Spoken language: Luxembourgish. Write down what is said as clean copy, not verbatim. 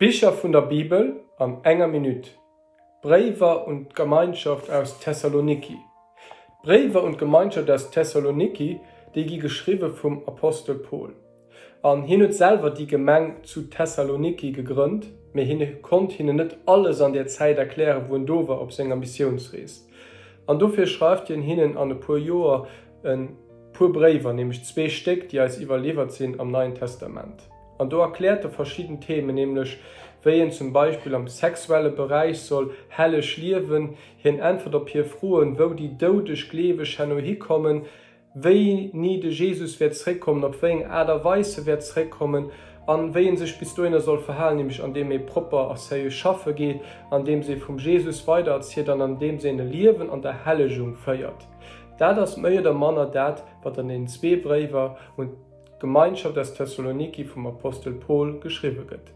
Bicher vun der Bibel an enger Minutt, Bréiwer un d'Gemeinschaft aus Thessaloniki D'Bréiwer un d'Gemeinschaft aus Thessaloniki, déi gi geschriwwe vum Apostel Paul. An hien huet selwer déi Gemeng zu Thessaloniki gegrënnt, mee hien konnt hinnen net alles an där Zäit erklären, wou en do war op senger Missiounsrees. An dofir schreift hien hinnen an e puer Joer e puer Bréiwer, nämlech zwee Stéck, déi eis iwwerliwwert sinn am Neien Testament. An do erkläert e verschidden Themen, nämlech wéi een zum Beispill am sexuelle Beräich soll helleg liewen, hien äntwert op hir Froen, wou déi doudeg Gleeweg herno hikommen, wéini de Jesus wäert zréckkommen, op wéi eng Aart a Weis e wäert zréckkommen an wéi ee sech bis dohinner soll verhalen, nämlech andeem ee propper a seriö schaffe geet, andeems ee vum Jesus weidererzielt an andeems een e Liewen an der Hellegung féiert. Dat ass méi oder manner dat, wat an den zwee Bréiwer un d'Gemeinschaft aus Thessaloniki vum Apostel Paul geschriwwe gëtt.